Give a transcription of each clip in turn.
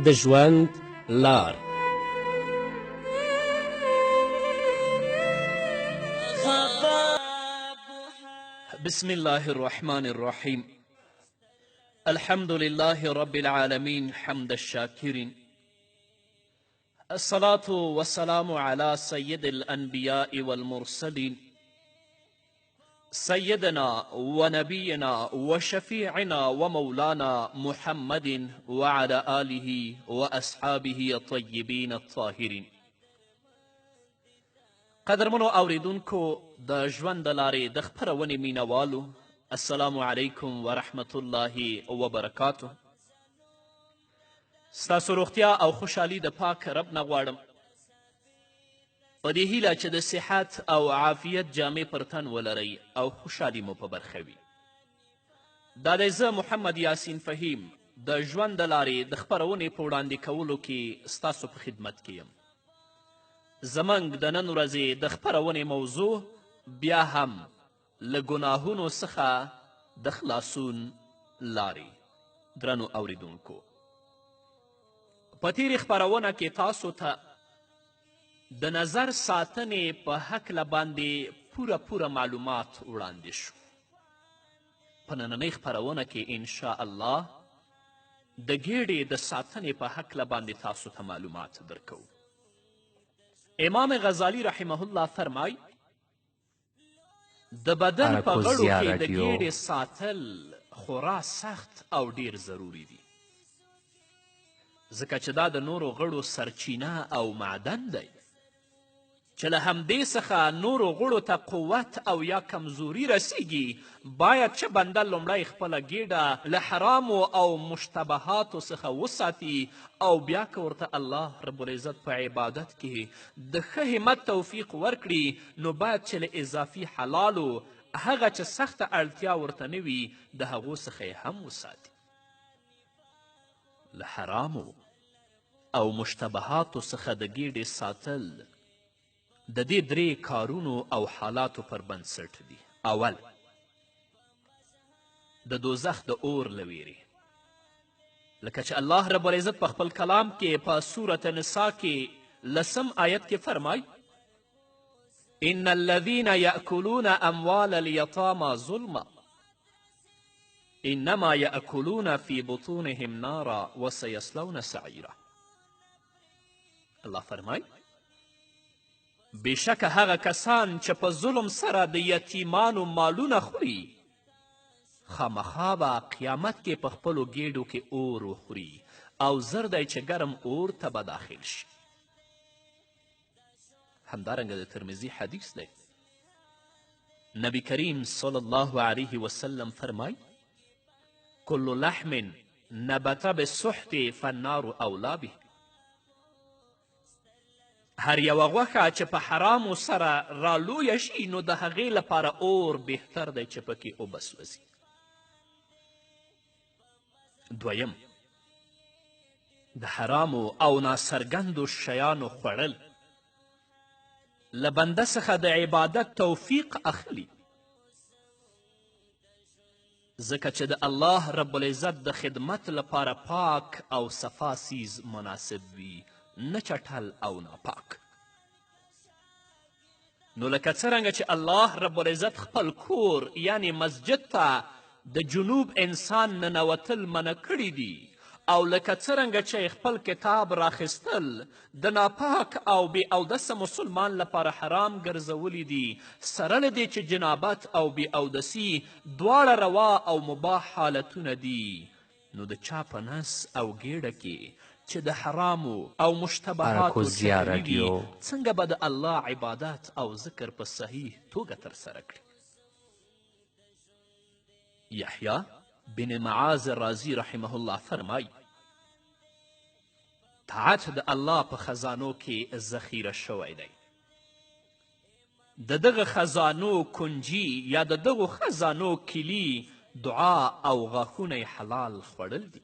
د ژوند لار. بسم الله الرحمن الرحيم. الحمد لله رب العالمين، حمد الشاكرين، الصلاة والسلام على سيد الأنبياء والمرسلين، سيدنا ونبينا وشفيعنا ومولانا محمد وعلى آله وأصحابه الطيبين الطاهرين. قدرمنو اوریدونکو، د ژوند د لارې د خپرونې مینوالو، السلام علیکم ورحمت الله وبرکاته. ستاسو روغتیا او خوشحالي د پاک رب نه غواړم، په دې هیله چې د صحت او عافیت جامې پر تن ولرئ او خوشحالي مو په برخه وي. دا دی زه محمد یاسین فهیم د ژوند د لارې د خپرونې په وړاندې کولو کې ستاسو په خدمت کې یم. زموږ د نن ورځې د خپرونې موضوع بیا هم له ګناهونو څخه د خلاصون لارې. درنو اوریدونکو، په تېرې خپرونه کې تاسو ته د نظر ساتنې په هکله باندې پوره پوره معلومات وړاندې شو. په نننۍ خپرونه کې انشاءالله د ګیډې د ساتنې په هکله باندې تاسو ته معلومات درکوو. امام غزالی رحمه الله فرمای، د بدن په غړو اراکوزیا کې د راډیو. ګیډې ساتل خورا سخت او ډیر ضروري دي، ځکه چې دا د نورو غړو سرچینه او معدن دی، چې له همدې څخه نورو غړو ته قوت او یا کمزوري رسیږي. باید چې بنده لومړی خپله ګیډه له حرامو او مشتبهاتو څخه وساتي، او بیا که ورته الله رب العزت په عبادت کې د ښه همت توفیق ورکړي، نو باید چې له اضافي حلالو هغه چې سخته اړتیا ورته نه وي د هغو څخه یې هم وساتي. له حرامو او مشتبهاتو څخه د ګیډې ساتل د دې درې کارونو او حالاتو پر بنسټ دي. اول، د دوزخ د اور له ویرې، لکه چې الله رب العزت په خپل کلام کې په سورة نساء کې لسم آیت کې فرمای، ان الذین یأکلون اموال الیتاما ظلما انما یأکلون فی بطونهم نارا وسیصلون سعیرا. الله فرمای، بېشکه هغه کسان چې په ظلم سره د یتیمانو مالونه خوري، خامخا به قیامت کې په خپلو ګیډو کې اور وخوري، او زر دی چې ګرم اور ته به داخل شي. همدارنګه د ترمذي حدیث دی، نبی کریم صلی الله علیه وسلم فرمای، کل لحم نبت بالسحت فالنار اولی به. هر یوه غوښه چې په حرامو سره رالویه شي، نو د هغې لپاره اور بهتر دی چې پکې اوبه سوځي. دویم، د حرامو او ناڅرګندو شیانو خوړل له بنده څخه د عبادت توفیق اخلي، ځکه چې د الله رب العزت د خدمت لپاره پاک او صفا څیز مناسب وي، نه چټل او ناپاک. نو لکه څرنګه چې الله رب العزت خپل کور یعنی مسجد ته د جنوب انسان ننوتل منع کړي دي، او لکه څرنګه چې خپل کتاب راخیستل د ناپاک او بې اودسه مسلمان لپاره حرام ګرځولي دي، سره له دې چې جنابت او بې اودسي دواړه روا او مباح حالتونه دي، نو د چا په نس او ګیډه کې چې د حرامو او مشتبهاتو اراکوزیا چټلي وي، راډیو. څنګه به د الله عبادت او ذکر په صحیح توګه ترسره کړي؟ یحیی بن معاذ رازي رحمه الله فرمای، طاعت د الله په خزانو کې ذخیره شوی دی. د دغه خزانو کنجي یا د دغو خزانو کلي دعا او غاښونه یې حلال خوړل دي.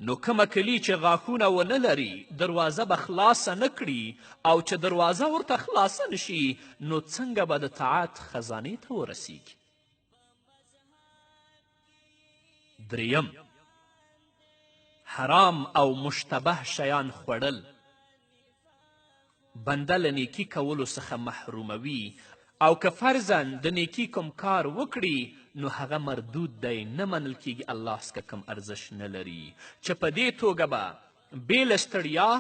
نو کومه کلي چې غاښونه ونه لري دروازه به خلاصه نه کړي، او چې دروازه ورته خلاصه نشي نو څنګه به د طاعت خزانې ته ورسیږي؟ دریم، حرام او مشتبه شیان خوړل بنده له نیکي کولو څخه محروموي، او که فرضا د نیکي کوم کار وکړي نو هغه مردود دی، نه منل کیږي، الله څخه کوم ارزش نه لري، چې په دې توګه به بې له ستړیا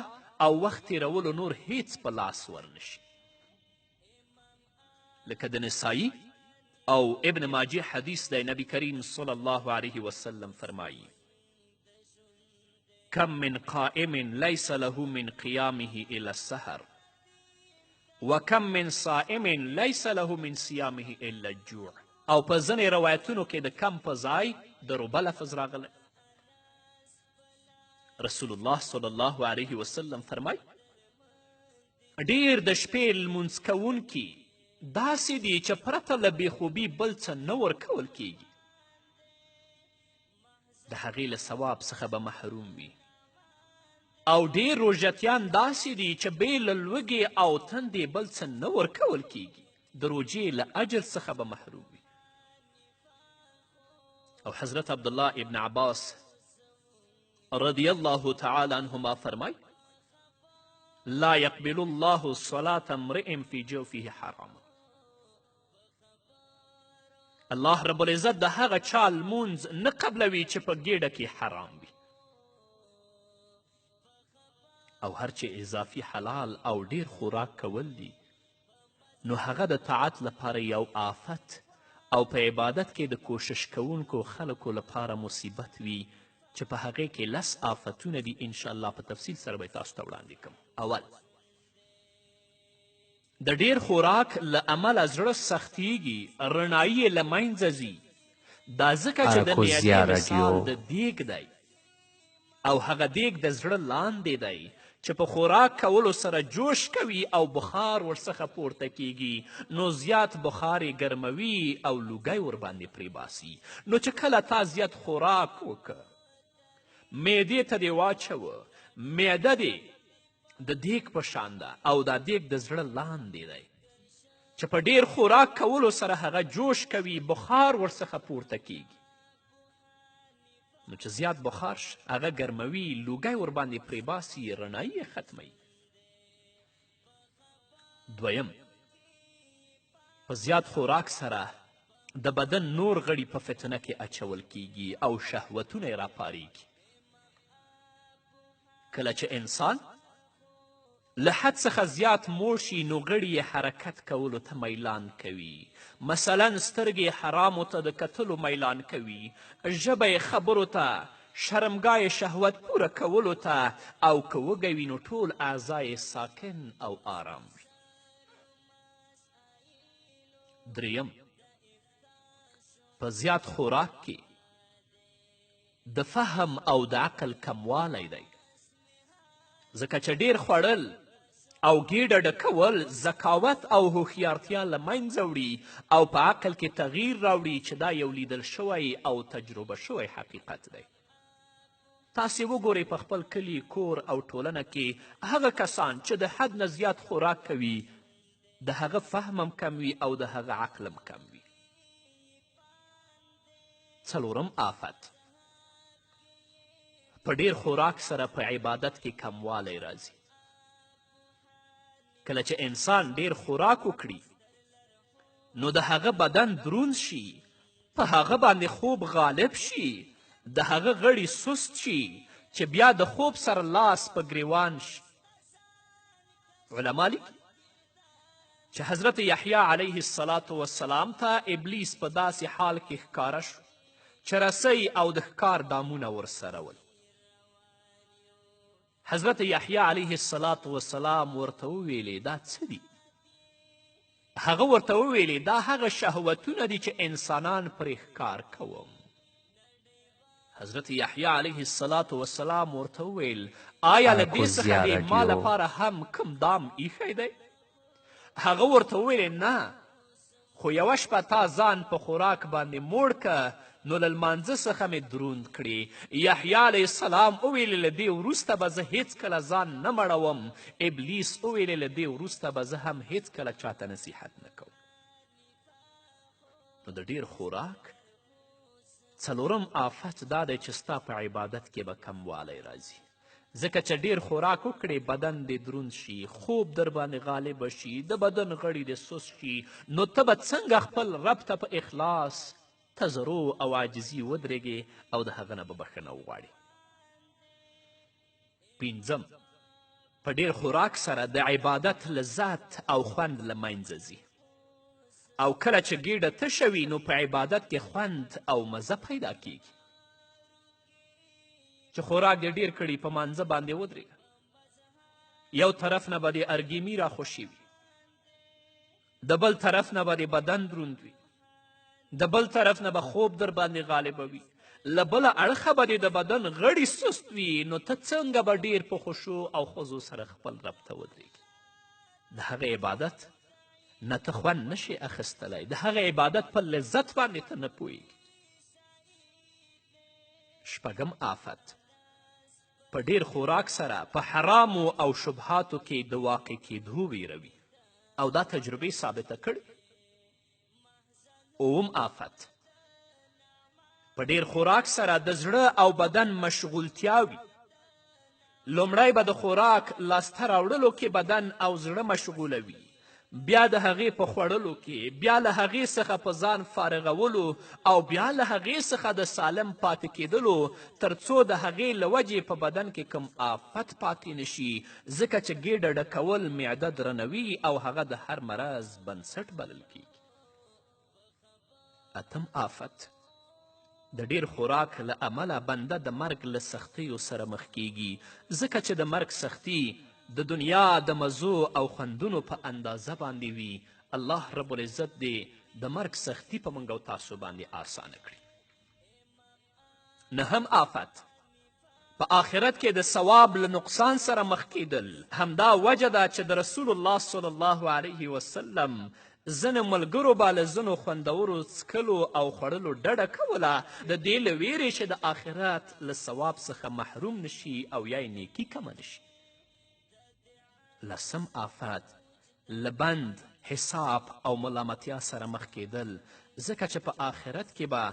او وخت تیرولو نور هیڅ په لاس ورنشي. لکه د نسائی او ابن ماجه حدیث دی، نبی کریم صلی الله علیه وسلم فرمایی: کم من قائم لیس له من قیامه الی السحر وکم من صائم لیس له من صیامه الا الجوع. او په ځینې روایتونو کې د کم په ځای د ربه لفظ راغلی. رسول الله صلی الله علیه وسلم فرمای: ډیر د شپې لمونځ کوونکي داسې دي چې پرته له بېخوبي بل څه نه ورکول کیږي، د هغې له ثواب څخه به محروم وي. او ډیر روژتیان داسې دي چې بې له لوږې او تندې بل څه نه ورکول کیږي، د روژې له اجر څخه به محروم وي. او حضرت عبدالله ابن عباس رضی الله تعالی عنهما فرمای: لا يقبل الله صلاة امرئ في جوفه حرام. الله رب العزت د هغه چا لمونځ نه قبلوي چې په ګیډه کې حرام وي. او هر چې اضافي حلال او ډیر خوراک کول دي، نو هغه د طاعت لپاره یو آفت او په عبادت کې د کوشش کوونکو خلکو لپاره مصیبت وي، چې په هغې کې لس آفتونه دي. انشاءالله په تفصیل سره به یې تاسو ته وړاندې کړم. اول، د ډیر خوراک له امله زړه سختیږي، رڼایي یې له منځه ځي. دا ځکه چې د اراکوزیا معدې راډیو مثال د دیګ دی، او هغه دیګ د زړه لاندې دی چې په خوراک کولو سره جوش کوي او بخار ورڅخه پورته کیږي، نو زیات بخار یې ګرموي او لوګی ورباندې پرې باسي. نو چې کله تا زیات خوراک وکړ، معدې ته دې واچوه، معده دې د دیګ په شان ده او دا دیګ د زړه لاندې دی چې په ډیر خوراک کولو سره هغه جوش کوي، بخار ورڅخه پورته کیږي. نو چې زیات بخار شي هغه ګرموي، لوګی ورباندې پرې باسي، رڼایي یې ختموي. دویم، په زیات خوراک سره د بدن نور غړي په فتنه کې اچول کیږي او شهوتونه یې راپاریږي. کله چې انسان له حد څخه زیات موړ شي نو غړي یې حرکت کولو ته میلان کوي. مثلا سترګې یې حرامو ته د کتلو میلان کوي، ژبه یې خبرو ته، شرمګاه یې شهوت پوره کولو ته، او که وږی وي نو ټول اعضا یې ساکن او آرام وي. دریم، په زیات خوراک کې د فهم او د عقل کموالی دی، ځکه چې ډیر خوړل او ګیډه ډکول ذکاوت او هوښیارتیا له منځه وړي او په عقل کې تغییر راوړي، چې دا یو لیدل شوی او تجربه شوی حقیقت دی. تاسې وګورئ په خپل کلي، کور او ټولنه کې هغه کسان چې د حد نه زیات خوراک کوي، د هغه فهم هم کم وي او د هغه عقل هم کم وي. څلورم آفت، په ډیر خوراک سره په عبادت کې کموالی راځي. کله چې انسان ډیر خوراک وکړي نو د هغه بدن دروند شي، په هغه باندې خوب غالب شي، د هغه غړي سست شي، چې بیا د خوب سره لاس په ګریوان شي. علما لیکي چې حضرت یحیی علیه الصلاة والسلام ته ابلیس په داسې حال کې ښکاره شو چې رسۍ او د ښکار دامونه ورسره ول. حضرت یحیی علیه الصلاة والسلام ورته وویلې دا څه دي؟ هغه ورته وویلې دا هغه شهوتونه دي چې انسانان پرې ښکار کوم. حضرت یحیی علیه الصلاة والسلام ورته وویل آیا له دې څخه اراکوزیا دې ما راډیو لپاره هم کوم دام ایښی دی؟ هغه ورته وویل نه، خو یوه شپه تا ځان په خوراک باندې موړ که، نو له لمانځه څخه مې دروند کړې. یحیی علیه السلام وویل له دې وروسته به زه هیڅکله ځان نه مړوم. ابلیس وویل له دې وروسته به زه هم هیڅکله چاته نصیحت نه کوم. نو د ډیر خوراک څلورم آفت دا دی چې ستا په عبادت کې به کموالی راځي، ځکه چې ډیر خوراک وکړې بدن دې دروند شي، خوب در باندې غالبه شي، د بدن غړي دې سست شي، نو ته به څنګه خپل رب ته په اخلاص، تضرع او عاجزي ودرېږې او د هغه نه به بښنه وغواړې. پنځم، په ډیر خوراک سره د عبادت لذت او خوند له منځه ځي، او کله چې ګیډه تشه وي نو په عبادت کې خوند او مزه پیدا کیږي. چې خوراک دې ډیر کړي په مانځه باندې ودرېږه، یو طرف نه به دې ارګیمي راخوشې وي، د بل طرف نه به دې بدن دروند وي، د بل طرف نه به خوب در باندې غالبه وي، له بله اړخه به دې د بدن غړي سست وي، نو ته څنګه به ډیر په خشوع او خضوع سره خپل رب ته ودرېږي؟ د هغه عبادت نه ته خوند نشې اخیستلی، د هغه عبادت په لذت باندې ته نه پوهیږي. شپږم آفت، په ډیر خوراک سره په حرامو او شبهاتو کې د واقع کیدو ویره وي، او دا تجربې ثابته کړې. اووم آفت، په ډیر خوراک سره د زړه او بدن مشغولتیا وي. لومړی به د خوراک لاسته راوړلو کې بدن او زړه مشغولوي، بیا د هغې په خوړلو کې، بیا له هغې څخه په ځان فارغولو، او بیا له هغې څخه د سالم پاتې کېدلو، تر څو د هغې له وجې په بدن کې کوم آفت پاتې نشي، ځکه چې ګېډه ډکول معده درنوي او هغه د هر مرض بنسټ بلل کیږي. اتم آفت، د ډیر خوراک له امله بنده د مرګ له سختیو سره مخ کیږي، ځکه چې د مرګ سختي د دنیا د مزو او خوندونو په اندازه باندې وي. الله رب العزت دې د مرګ سختي په موږ او تاسو باندې آسانه کړي. نهم آفت، په آخرت کې د ثواب له نقصان سره مخ کیدل. همدا وجه ده چې د رسول الله صلی الله علیه وسلم ځینو ملګرو به له ځینو خوندورو څکلو او خوړلو ډډه کوله، د دې له ویرې چې د آخرت له ثواب څخه محروم نشي او یا یې نیکي کمه نشي. لسم آفت، له بند، حساب او ملامتیا سره مخ کیدل، ځکه چې په آخرت کې به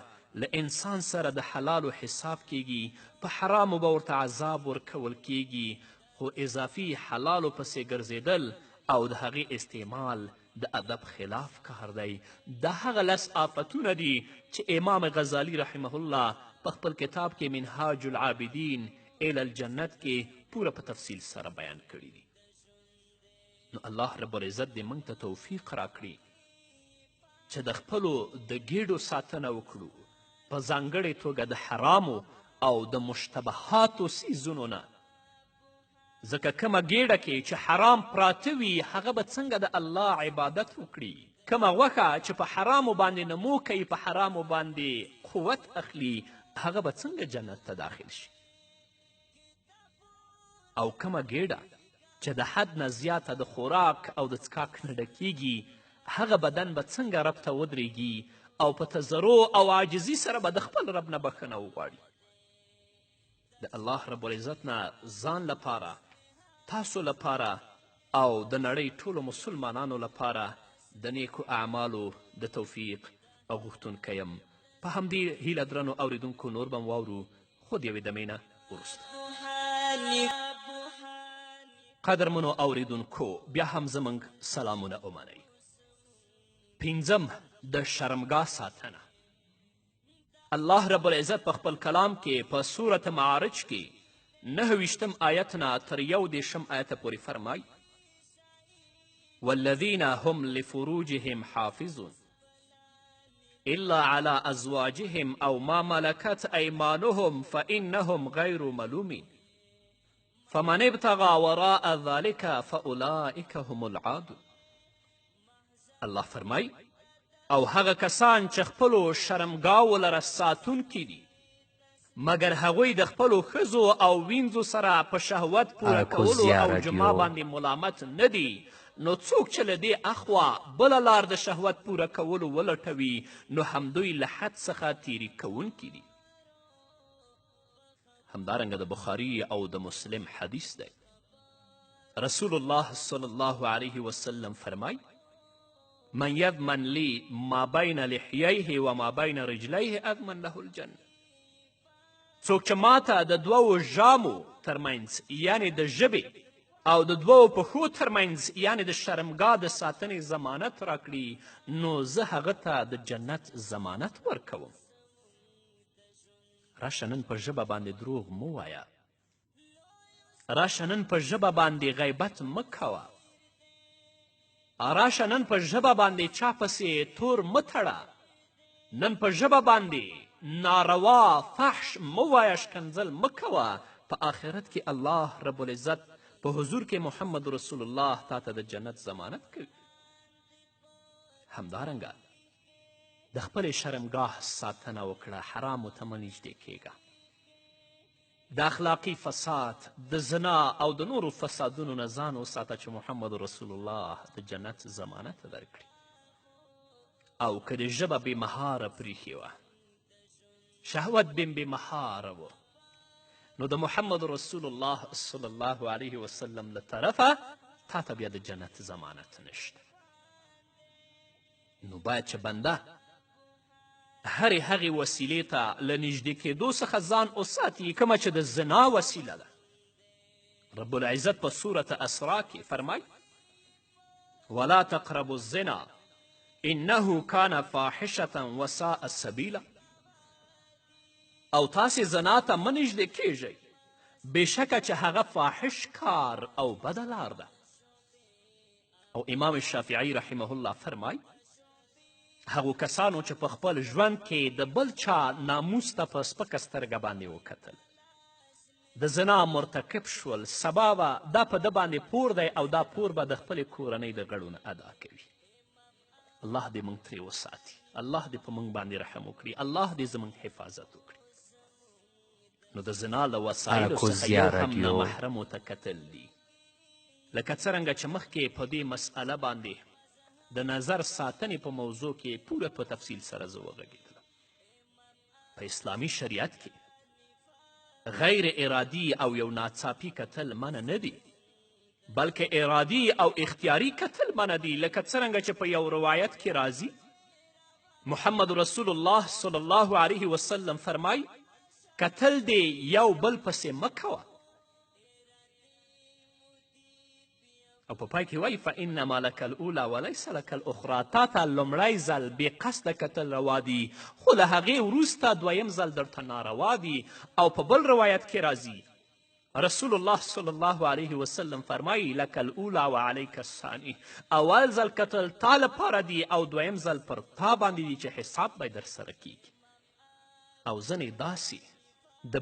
له انسان سره د حلالو حساب کیږي، په حرامو به ورته عذاب ورکول کیږي، خو اضافي حلالو پسې ګرځېدل او د هغې استعمال د ادب خلاف کار دی. دا هغه لس آفتونه دي چې امام غزالی رحمه الله په خپل کتاب کې منهاج العابدین الی الجنت کې پوره په تفصیل سره بیان کړي دي. نو الله رب العزت دې موږ ته توفیق راکړي چې د خپلو د ګیډو ساتنه وکړو، په ځانګړې توګه د حرامو او د مشتبهاتو څیزونو نه، ځکه کومه ګیډه کې چې حرام پراته وي هغه به څنګه د الله عبادت وکړي؟ کومه غوښه چې په حرامو باندې نمو کوي، په حرامو باندې قوت اخلي، هغه به څنګه جنت ته داخل شي؟ او کومه ګیډه چې د حد نه زیاته د خوراک او د څکاک نه ډکیږي، هغه بدن به څنګه رب ته ودرېږي او په تضرع او عاجزي سره به د خپل رب نه بښنه وغواړي؟ د الله رب العزت نه ځان لپاره، تاسو لپاره او د نړۍ ټولو مسلمانانو لپاره د نیکو اعمالو د توفیق غوښتونکی یم. په همدې هیله درنو اوریدونکو نور به واورو، خو د یوې دمې نه وروسته. قدرمنو اوریدونکو بیا هم زموږ سلامونه ومنئ. پنځم، د شرمګاه ساتنه. الله رب العزت په خپل کلام کې په سورة معارج کې 29 آیت نه تر 31 آیته پورې فرمایي: والذین هم لفروجهم حافظون إلا على أزواجهم أو ما ملكت أيمانهم فإنهم غير ملومين فمن ابتغى وراء ذلك فأولئك هم العادون. الله فرمایي: او هغه کسان چې خپلو شرمګاوو لره ساتونکي دي، مګر هغوی د خپلو ښځو او وینځو سره په شهوت پوره کولو او جما باندې ملامت نه دي، نو څوک چې له دې اخوا بله لار د شهوت پوره کولو ولټوي، نو همدوی له حد څخه تیري کوونکي دي. همدارنګه د بخاري او د مسلم حدیث دی، رسول الله صلی الله علیه وسلم فرمایي: من یضمن لی ما بین لحییه و ما بین رجلیه اضمن له الجنه. څوک چې ماته د دوو ژامو ترمنځ، یعنې د ژبې، او د دوو پښو ترمنځ، یعنې د شرمګاه د ساتنې ضمانت راکړي، نو زه هغه ته د جنت ضمانت ورکوم. راشه نن په ژبه باندې دروغ مه وایه، راشه نن په ژبه باندې غیبت مه کوه، راشه نن په ژبه باندې چا پسې تور مه تړه، نن په ژبه باندې ناروا فحش مه وایه، ښکنځل مه کوه. په آخرت کې الله رب العزت په حضور کې محمد رسول الله تا ته د جنت ضمانت کوي. همدارنګه د خپلې شرمګاه ساتنه وکړه، حرامو ته مه نږدې کیږه. د اخلاقي فساد، د زنا او د نورو فسادونو نه ځان وساته چې محمد رسول الله د جنت ضمانت درکړي. او که د ژبه بې مهاره پریښې وه، شهوت بې مهاره و، نو د محمد رسول الله صلی الله علیه وسلم له طرفه تا ته بیا د جنت ضمانت نشته. نو باید چې بنده هرې هغې وسیلې ته له نږدې کېدو څخه ځان وساتي کومه چې د زنا وسیله ده. رب العزت په سورة اسرا کې فرمایي: ولا تقربوا الزنا انه کان فاحشة وساء سبیلا. او تاسې زنا ته مه نږدې کیږئ، بېشکه چې هغه فاحش کار او بده لار ده. او امام شافعي رحمه الله فرمای: هغو کسانو چې په خپل ژوند کې د بل چا ناموس ته په سپکه سترګه باندې وکتل، د زنا مرتکب شول، سبا به دا په ده باندې پور دی او دا پور به د خپلې کورنۍ د غړو نه ادا کوي. الله دې موږ ترې وساتي، الله دې په موږ باندې رحم وکړي، الله دې زموږ حفاظت وکړي. نو د زنا له وسایلو څخه یو هم نامحرمو ته کتل دي. لکه څرنګه چې مخکې په دې مسئله باندې د نظر ساتنې په موضوع کې پوره په تفصیل سره زه وغږېدلم. په اسلامي شریعت کې غیر ارادي او یو ناڅاپي کتل منع نه دي، بلکې ارادي او اختیاري کتل منع دي. لکه څرنګه چې په یو روایت کې راځي، محمد رسول الله صلی الله علیه وسلم فرمای: کتل دې یو بل پسې مه کوه. او په پای کې وایي: فانما لک الاولی ولیس لک الاخری. تا ته لومړی ځل بې قصده کتل روا دي، خو له هغې وروسته دویم ځل درته ناروا دي. او په بل روایت کې راځي، رسول الله صلی الله علیه وسلم فرمایي: لک الاولی وعلیک الثانی. اول ځل کتل تا لپاره دي او دویم ځل پر تا باندې دي چې حساب به در سره کیږي. او ځینې داسې د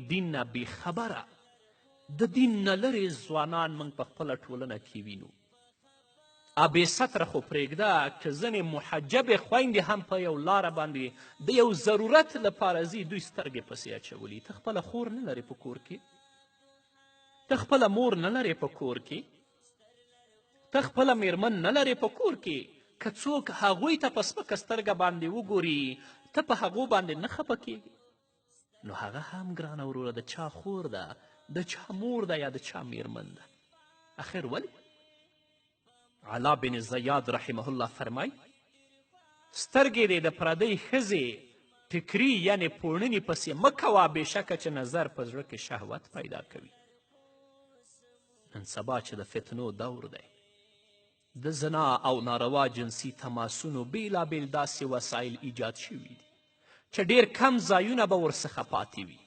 دین نه بېخبره، د دین نه لرې ځوانان موږ په خپله ټولنه کې وینو. بې ستره خو پرېږده که ځینې محجبې خویندې هم په یو لاره باندې د یو ضرورت لپاره ځي، دوی سترګې پسې اچولي. ته خپله خور نه لرې په کور کې، ته خپله مور نه لرې په کور کې، ته خپله میرمن نه لرې په کور کې، که څوک هغوی ته په سپکه سترګه باندې وګوري، ته په هغو باندې نه خفه کیږي. نو هغه هم ګرانه وروره د چا خور ده، د چا مور ده، یا د چا میرمن ده. اخر ولې؟ علا بن زیاد رحمه الله فرمای: سترګې دې د پردۍ ښځې ټکري یعنې پوړني پسې مه کوه، بېشکه چې نظر په زړه کې شهوت پیدا کوي. نن سبا چې د فتنو دور دی، د زنا او ناروا جنسي تماسونو بیلابیل داسې وسایل ایجاد شوي دي چې ډیر کم ځایونه به ورڅخه پاتې وي،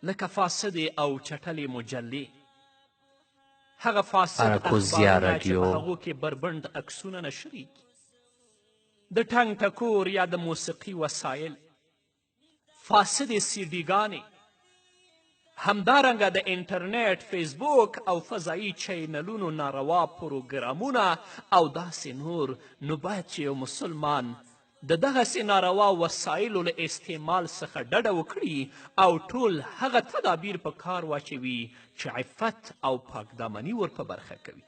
لکه فاسدې او چټلې مجلې، هغه فاسد اخبارونه چې په هغو کې بربنډ عکسونه نشریږي، د ټنګ ټکور یا د موسیقي وسایل، فاسدې سیډیګانې، همدارنګه د انټرنیټ، فیسبوک او فضایي چینلونو ناروا پروګرامونه او داسې نور. نو باید چې یو مسلمان د دغسې ناروا وسایلو له استعمال څخه ډډه وکړي او ټول هغه تدابیر په کار واچوي چې عفت او پاکدامني ور په برخه کوي.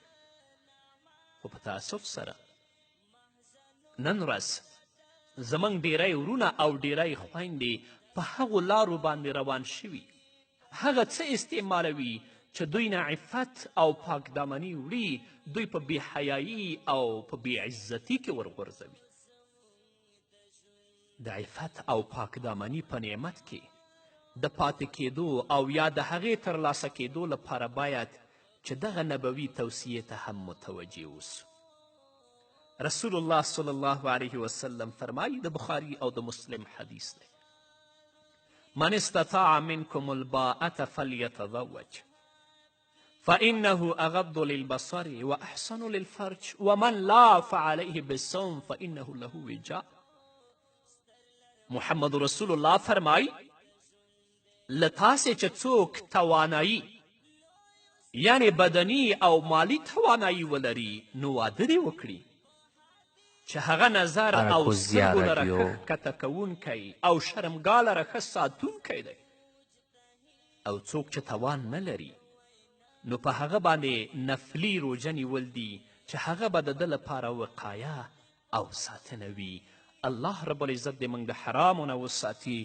خو په تاسف سره نن ورځ زموږ ډیری ورونه او ډیری خویندې په هغو لارو باندې روان شوي، هغه څه استعمالوي چې دوی نه عفت او پاکدامني وړي، دوی په بې حیایي او په بې عزتي کې ورغورځوي. د عفت او پاکدامني په نعمت کې د پاتې کېدو او یا د هغې ترلاسه کېدو لپاره باید چې دغه نبوي توصیې ته هم متوجه اوسو. رسول الله صلی الله علیه وسلم فرمایي، د بخاري او د مسلم حدیث دی، من استطاع منکم الباءة فلیتزوج فإنه أغض للبصر وأحسن للفرج ومن لا فعليه بالصوم فإنه له وجاء. محمد رسول الله فرمایي، له تاسې چې څوک توانایی یعنې بدني او مالي توانایی ولري نو واده دې وکړي، چې هغه نظر او اراکوزیا سترګو لره راډیو. ښه ښکته کوونکی او شرمګاه لره ښه ساتونکی دی. او څوک چې توان نه لري نو په هغه باندې نفلي روژه نیول دي چې هغه به د ده لپاره وقایه او ساتنه وي. الله رب العزت دې موږ د حرامو نه وساتي.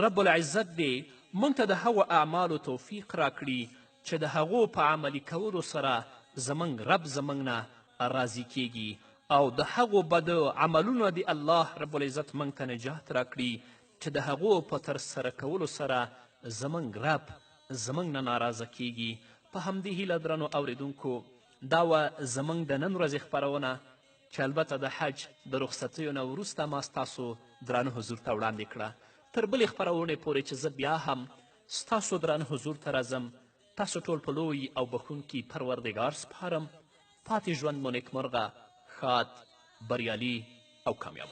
رب العزت دې موږ ته د هغو اعمالو توفیق راکړي چې د هغو په عملي کولو سره زموږ رب زموږ نه راضي کیږي، او د هغو بدو عملونو دې الله رب العزت موږ ته نجات راکړي چې د هغو په ترسره کولو سره زموږ رب زموږ نه ناراضه کیږي. په همدې هیله درنو اوریدونکو، دا وه زموږ د نن ورځې خپرونه چې البته د حج د رخصتیو نه وروسته ما ستاسو درانه حضور ته وړاندې کړه. تر بلې خپرونې پورې چې زه بیا هم ستاسو درانه حضور ته راځم، تاسو ټول په لوی او بښونکي پروردګار سپارم. پاتې ژوند مو نیکمرغه، ښاد، بریالي او کامیاب.